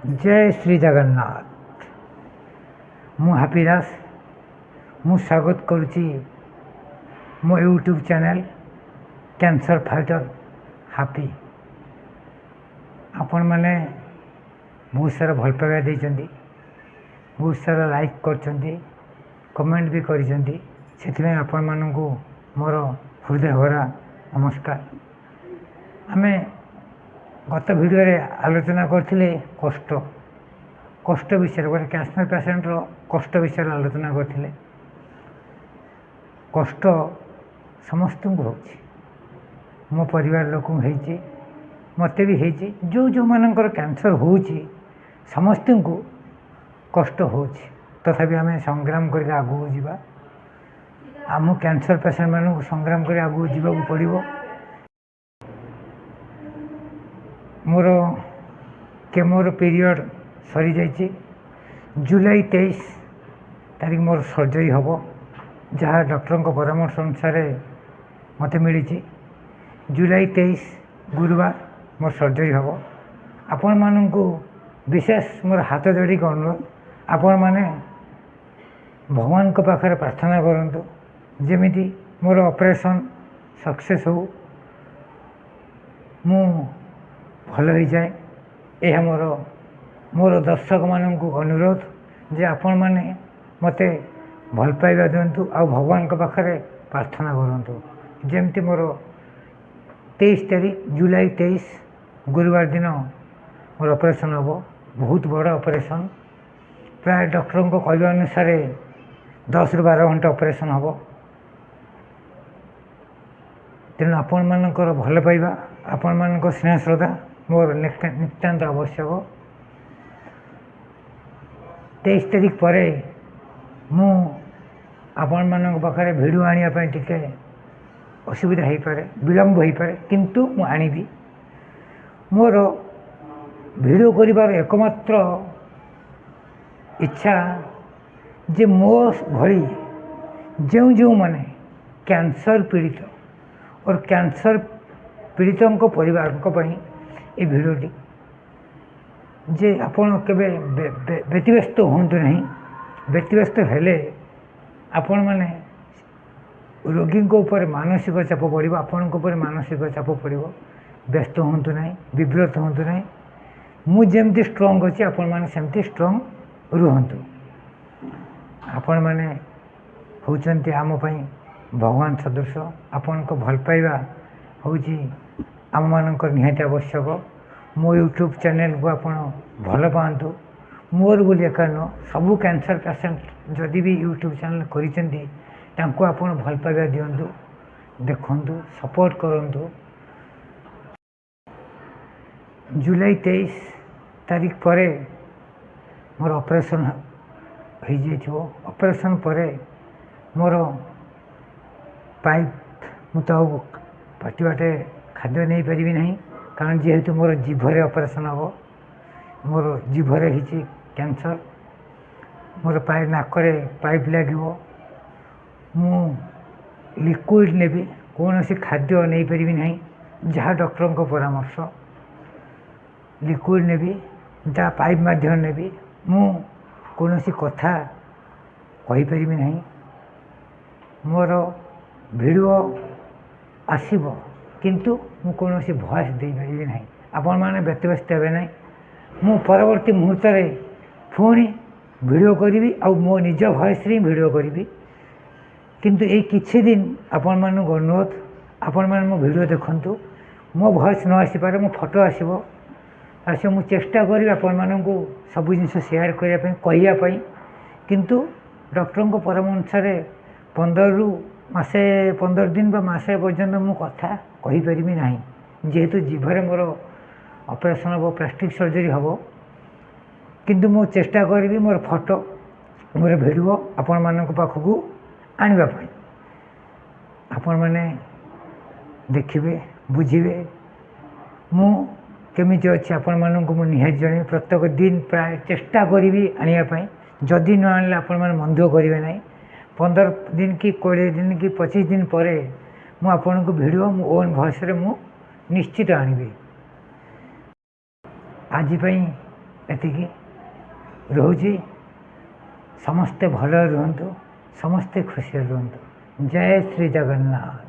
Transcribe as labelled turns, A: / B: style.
A: ଜୟ ଶ୍ରୀ ଜଗନ୍ନାଥ। ମୁଁ ହାପି ଦାସ। ମୁଁ ସ୍ୱାଗତ କରୁଛି ମୋ YouTube channel cancer fighter happy. ଆପଣମାନେ ବହୁତ ସାରା ଭଲ ପାଇବା ଦେଇଛନ୍ତି, ବହୁତ ସାରା ଲାଇକ୍ କରିଛନ୍ତି, କମେଣ୍ଟ ବି କରିଛନ୍ତି। ସେଥିପାଇଁ ଆପଣମାନଙ୍କୁ ମୋର ହୃଦୟ ଭରା ନମସ୍କାର। ଆମେ ଗତ ଭିଡ଼ିଓରେ ଆଲୋଚନା କରିଥିଲେ କଷ୍ଟ କଷ୍ଟ ବିଷୟରେ, ଗୋଟେ କ୍ୟାନ୍ସର ପେସେଣ୍ଟର କଷ୍ଟ ବିଷୟରେ ଆଲୋଚନା କରିଥିଲେ। କଷ୍ଟ ସମସ୍ତଙ୍କୁ ହେଉଛି, ମୋ ପରିବାର ଲୋକଙ୍କୁ ହେଇଛି, ମୋତେ ବି ହେଇଛି। ଯେଉଁ ଯେଉଁମାନଙ୍କର କ୍ୟାନ୍ସର ହେଉଛି, ସମସ୍ତଙ୍କୁ କଷ୍ଟ ହେଉଛି। ତଥାପି ଆମେ ସଂଗ୍ରାମ କରିକି ଆଗକୁ ଯିବା। ଆମ କ୍ୟାନ୍ସର ପେସେଣ୍ଟମାନଙ୍କୁ ସଂଗ୍ରାମ କରି ଆଗକୁ ଯିବାକୁ ପଡ଼ିବ। ମୋର କେମୋର ପିରିୟଡ଼ ସରିଯାଇଛି। ଜୁଲାଇ 23 ତାରିଖ ମୋର ସର୍ଜରୀ ହେବ, ଯାହା ଡକ୍ଟରଙ୍କ ପରାମର୍ଶ ଅନୁସାରେ ମୋତେ ମିଳିଛି। ଜୁଲାଇ 23 ଗୁରୁବାର ମୋର ସର୍ଜରୀ ହେବ। ଆପଣମାନଙ୍କୁ ବିଶେଷ ମୋର ହାତ ଯୋଡ଼ିକି ଅନୁରୋଧ, ଆପଣମାନେ ଭଗବାନଙ୍କ ପାଖରେ ପ୍ରାର୍ଥନା କରନ୍ତୁ ଯେମିତି ମୋର ଅପରେସନ୍ ସକ୍ସେସ୍ ହେଉ, ମୁଁ ଭଲ ହେଇଯାଏ। ଏହା ମୋର ଦର୍ଶକମାନଙ୍କୁ ଅନୁରୋଧ ଯେ ଆପଣମାନେ ମୋତେ ଭଲ ପାଇବା ଦିଅନ୍ତୁ ଆଉ ଭଗବାନଙ୍କ ପାଖରେ ପ୍ରାର୍ଥନା କରନ୍ତୁ ଯେମିତି ମୋର 23 ତାରିଖ, ଜୁଲାଇ 23 ଗୁରୁବାର ଦିନ ମୋର ଅପରେସନ୍ ହେବ। ବହୁତ ବଡ଼ ଅପରେସନ୍। ପ୍ରାୟ ଡକ୍ଟରଙ୍କ କହିବା ଅନୁସାରେ 10ରୁ 12 ଘଣ୍ଟା ଅପରେସନ୍ ହେବ। ତେଣୁ ଆପଣମାନଙ୍କର ଭଲ ପାଇବା, ଆପଣମାନଙ୍କ ସ୍ନେହ ଶ୍ରଦ୍ଧା ମୋର ନିତାନ୍ତ ଆବଶ୍ୟକ। 23 ତାରିଖ ପରେ ମୁଁ ଆପଣମାନଙ୍କ ପାଖରେ ଭିଡ଼ିଓ ଆଣିବା ପାଇଁ ଟିକେ ଅସୁବିଧା ହେଇପାରେ, ବିଳମ୍ବ ହେଇପାରେ, କିନ୍ତୁ ମୁଁ ଆଣିବି। ମୋର ଭିଡ଼ିଓ କରିବାର ଏକମାତ୍ର ଇଚ୍ଛା ଯେ ମୋ ଭଳି ଯେଉଁ ଯେଉଁମାନେ କ୍ୟାନ୍ସର ପୀଡ଼ିତ ଓ କ୍ୟାନ୍ସର ପୀଡ଼ିତଙ୍କ ପରିବାରଙ୍କ ପାଇଁ ଏ ଭିଡ଼ିଓଟି, ଯେ ଆପଣ କେବେ ବ୍ୟତିବ୍ୟସ୍ତ ହୁଅନ୍ତୁ ନାହିଁ। ବ୍ୟତିବ୍ୟସ୍ତ ହେଲେ ଆପଣମାନେ ରୋଗୀଙ୍କ ଉପରେ ମାନସିକ ଚାପ ପଡ଼ିବ, ଆପଣଙ୍କ ଉପରେ ମାନସିକ ଚାପ ପଡ଼ିବ। ବ୍ୟସ୍ତ ହୁଅନ୍ତୁ ନାହିଁ, ବିବ୍ରତ ହୁଅନ୍ତୁ ନାହିଁ। ମୁଁ ଯେମିତି ଷ୍ଟ୍ରଙ୍ଗ ଅଛି, ଆପଣମାନେ ସେମିତି ଷ୍ଟ୍ରଙ୍ଗ ରୁହନ୍ତୁ। ଆପଣମାନେ ହେଉଛନ୍ତି ଆମ ପାଇଁ ଭଗବାନ ସଦୃଶ। ଆପଣଙ୍କ ଭଲ ପାଇବା ହେଉଛି ଆମମାନଙ୍କର ନିହାତି ଆବଶ୍ୟକ। ମୋ ୟୁଟ୍ୟୁବ୍ ଚ୍ୟାନେଲ୍କୁ ଆପଣ ଭଲ ପାଆନ୍ତୁ। ମୋର ବୋଲି ଏକା ନୁହଁ, ସବୁ କ୍ୟାନ୍ସର ପେସେଣ୍ଟ ଯଦି ବି ୟୁଟ୍ୟୁବ୍ ଚ୍ୟାନେଲ୍ କରିଛନ୍ତି, ତାଙ୍କୁ ଆପଣ ଭଲ ପାଇବା ଦିଅନ୍ତୁ, ଦେଖନ୍ତୁ, ସପୋର୍ଟ କରନ୍ତୁ। ଜୁଲାଇ 23 ତାରିଖ ପରେ ମୋର ଅପରେସନ୍ ହେଇଯାଇଥିବ। ଅପରେସନ୍ ପରେ ମୋର ପାଇପ୍, ମୁଁ ତ ଆଉ ପାଟି ବାଟେ ଖାଦ୍ୟ ନେଇପାରିବି ନାହିଁ, କାରଣ ଯେହେତୁ ମୋର ଜିଭରେ ଅପରେସନ୍ ହେବ। ମୋର ଜିଭରେ ହେଇଛି କ୍ୟାନ୍ସର। ମୋର ନାକରେ ପାଇପ୍ ଲାଗିବ। ମୁଁ ଲିକ୍ୱିଡ଼ ନେବି, କୌଣସି ଖାଦ୍ୟ ନେଇପାରିବି ନାହିଁ, ଯାହା ଡକ୍ଟରଙ୍କ ପରାମର୍ଶ। ଲିକ୍ୱିଡ଼ ନେବି, ଯାହା ପାଇପ୍ ମାଧ୍ୟମରେ ନେବି। ମୁଁ କୌଣସି କଥା କହିପାରିବି ନାହିଁ। ମୋର ଭିଡ଼ିଓ ଆସିବ, କିନ୍ତୁ ମୁଁ କୌଣସି ଭଏସ୍ ଦେଇପାରିବି ନାହିଁ। ଆପଣମାନେ ବ୍ୟତିବ୍ୟସ୍ତ ହେବେ ନାହିଁ। ମୁଁ ପରବର୍ତ୍ତୀ ମୁହୂର୍ତ୍ତରେ ପୁଣି ଭିଡ଼ିଓ କରିବି ଆଉ ମୋ ନିଜ ଭଏସ୍ରେ ହିଁ ଭିଡ଼ିଓ କରିବି। କିନ୍ତୁ ଏଇ କିଛି ଦିନ ଆପଣମାନଙ୍କୁ ଅନୁରୋଧ, ଆପଣମାନେ ମୋ ଭିଡ଼ିଓ ଦେଖନ୍ତୁ। ମୋ ଭଏସ୍ ନ ଆସିପାରେ, ମୋ ଫଟୋ ଆସିବ। ମୁଁ ଚେଷ୍ଟା କରିବି ଆପଣମାନଙ୍କୁ ସବୁ ଜିନିଷ ସେୟାର କରିବା ପାଇଁ, କହିବା ପାଇଁ। କିନ୍ତୁ ଡକ୍ଟରଙ୍କ ପରାମର୍ଶ ଅନୁସାରେ 15ରୁ ମାସେ, 15 ଦିନ ବା ମାସେ ପର୍ଯ୍ୟନ୍ତ ମୁଁ କଥା କହିପାରିବି ନାହିଁ, ଯେହେତୁ ଜିଭରେ ମୋର ଅପରେସନ୍ ହେବ, ପ୍ଲାଷ୍ଟିକ୍ ସର୍ଜରୀ ହେବ। କିନ୍ତୁ ମୁଁ ଚେଷ୍ଟା କରିବି ମୋର ଫଟୋ, ମୋର ଭିଡ଼ିଓ ଆପଣମାନଙ୍କ ପାଖକୁ ଆଣିବା ପାଇଁ। ଆପଣମାନେ ଦେଖିବେ, ବୁଝିବେ ମୁଁ କେମିତି ଅଛି। ଆପଣମାନଙ୍କୁ ମୁଁ ନିହାତି ଜଣାଇବି। ପ୍ରତ୍ୟେକ ଦିନ ପ୍ରାୟ ଚେଷ୍ଟା କରିବି ଆଣିବା ପାଇଁ। ଯଦି ନ ଆଣିଲେ ଆପଣମାନେ ମନ ଦୁଃଖ କରିବେ ନାହିଁ। 15 ଦିନ କି 20 ଦିନ କି 25 ଦିନ ପରେ ମୁଁ ଆପଣଙ୍କୁ ଭିଡ଼ିଓ ମୋ ଓନ୍ ଭଏସ୍ରେ ମୁଁ ନିଶ୍ଚିତ ଆଣିବି। ଆଜି ପାଇଁ ଏତିକି ରହୁଛି। ସମସ୍ତେ ଭଲରେ ରୁହନ୍ତୁ, ସମସ୍ତେ ଖୁସିରେ ରୁହନ୍ତୁ। ଜୟ ଶ୍ରୀ ଜଗନ୍ନାଥ।